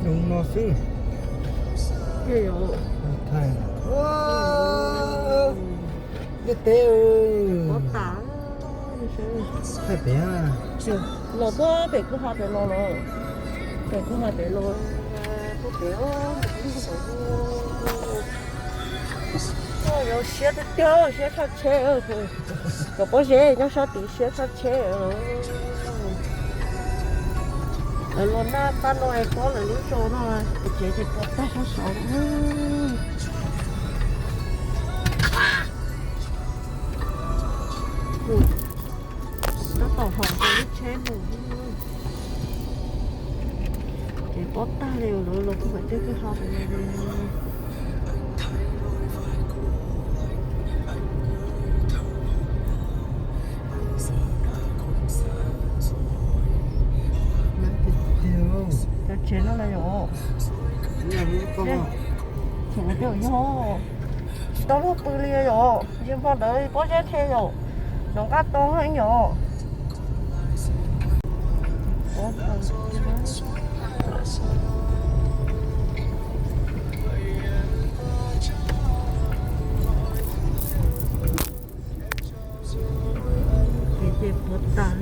Zoo no xwb. Thaij, liaj teb, thaij pem. Los puag pem kwj ha pem los los, pem kwj ha pem los, puag pem. Yuav siab tiag tiag, siab tshaj tsheb. Cov pob zeb nyob sab tid siab tshaj tsheb. Lawv los naj qab no es pob lawv lub zos no, tsev ces puas tag sab saud. Tab tom hauv lub tsheb mus. Ces pob tag li, lawv los kuj mam coj kwj ha pem no li. Cov tsev no na yom. Tseem yog tsis tau luag pw li yom, yog hmo ntawd pob zeb thiaj yom, nov nqaj tau heev yom. Ces puas tas.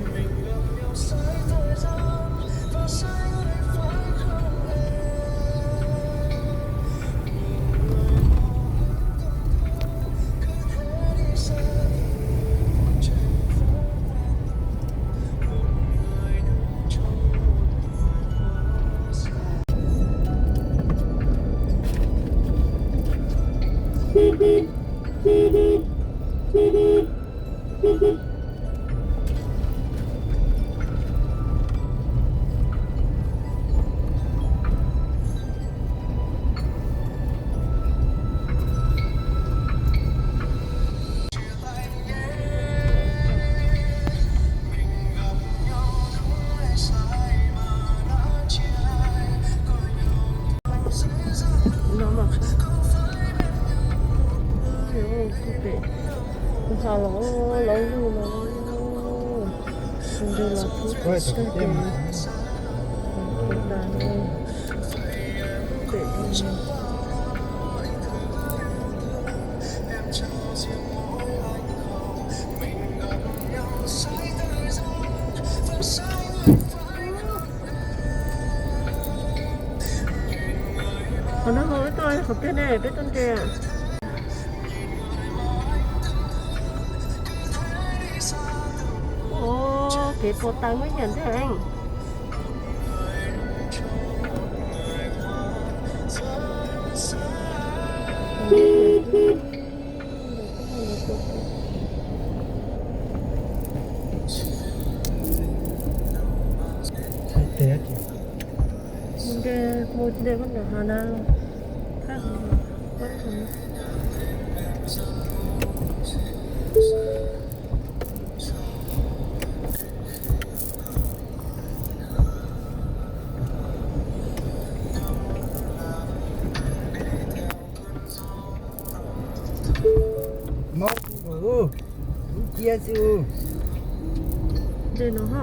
Kuv ha los lub lug no, nws los tub tag. Qhov no ho ib toj qhov twg ne, peb tuaj nres. Kev puas tas muaj yam ntej. Mus nte, mus nte koj nram hav na. Mob, lub cia xwb. Ntej no ho.